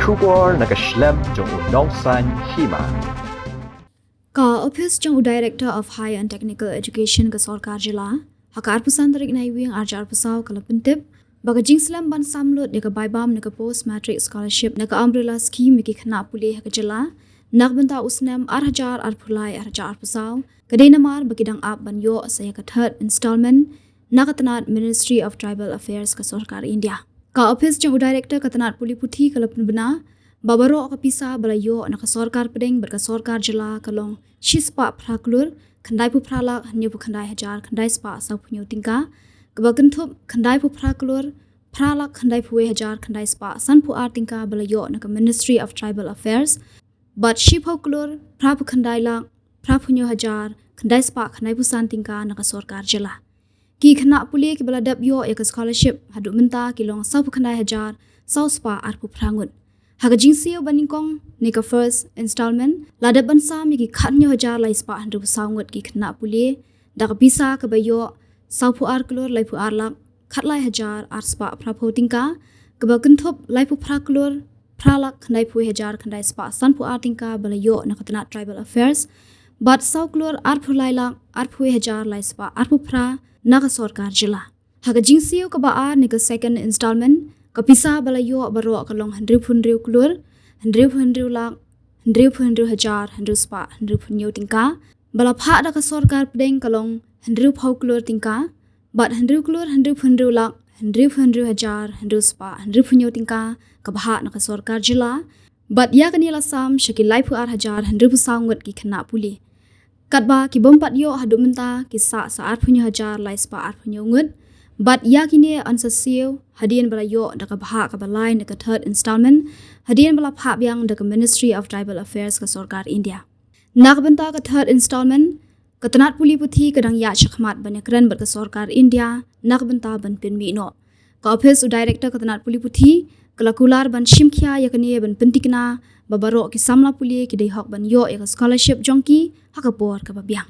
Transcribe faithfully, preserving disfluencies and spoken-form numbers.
Khubor na ka shlem jong u nongsaiñ hima. Ka ophis jong u Director of Higher and Technical Education ka sorkar jylla, ha ka arphew san tarik Naiwieng arhajar arphew saw ka la pyntip ba ka jingslem ban sam lut ïa ka bai bam na ka Post Matric Scholarship na ka Umbrella Scheme ïa ki khynnah pule ha ka jylla na ka bynta u snem arhajar arphew lai arhajar arphew saw ka dei namar ba ki dang ap ban ïoh sa ïa ka third installment na ka tnat Ministry of Tribal Affairs ka sorkar India. Ka ophis jong u Director ka tnat pule puthi ka la pynbna ba baroh ka pisa ba la ïoh na ka sorkar pdeng bad ka sorkar jylla ka long shispah phra klur khyndai phew phra lak hynñiew phew khyndai hajar khyndai spah saw phew hynñiew tyngka, kaba kynthup khyndai phew phra klur phra lak khyndai phew wei hajar khyndai spah san phew ar tyngka ba la ïoh na ka Ministry of Tribal Affairs, bad shiphew klur phra phew khyndai lak phra phew hynñiew hajar khyndai spah khyndai phew san tyngka na ka sorkar jylla. Ki khynnah pule kiba la dep ïoh ïa ka scholarship haduh mynta ki long saw phew khyndai hajar saw spah arphew phra ngut. Ha ka jingsiew ba nyngkong ne ka first installment la dep ban sam ïa ki khathynñiew hajar lai spah hynriew phew saw ngut ki khynnah pule da ka pisa kaba ïoh saw phew ar klur lai phew ar lak khatlai hajar ar spah phra phew tyngka, kaba kynthup lai phew phra klur phra lak khyndai phew wei hajar khyndai spah san phew ar tyngka ba la ïoh na ka tnat Tribal Affairs, bad saw klur arphew lai lak arphew wei hajar lai spah arphew phra na ka sorkar jylla. Ha ka jingsiew kaba ar ne ka second installment, ka pisa ba la ïoh baroh ka long hynriew phew hynriew klur hynriew phew hynriew lak hynriew phew hynriew hajar hynriew spah hynriew phew hynñiew tyngka, ba la phah da ka sorkar pdeng ka long hynriew phew klur tyngka, bad hynriew klur hynriew phew hynriew lak hynriew phew hynriew hajar hynriew spah hynriew phew hynñiew tyngka kaba hap na ka sorkar jylla, bad ïa kane la sam sha ki lai phew ar hajar hynriew phew saw ngut ki khynnah pule. Katba ki bym pat ïoh haduh mynta ki sah sa arphew hynñiew hajar lai spah arphew hynñiew ngut, bad ïa kine yn sa siew hadien ba la ïoh da ka bhah kaba lai na ka third installment hadien ba la phah biang da ka Ministry of Tribal Affairs ka sorkar India. Na ka bynta ka third installment, ka tnat pule puthi ka dang ïaid shakhmat ban ïakren bad ka sorkar India na ka bynta ban pynmih noh. Ka ophis u Director ka tnat pule puthi ka la kular ban shim khia ïa kane ban pyntikna ba baroh ki samla pule ki dei hok ban ïoh ïa ka scholarship jong ki ha ka por kaba biang.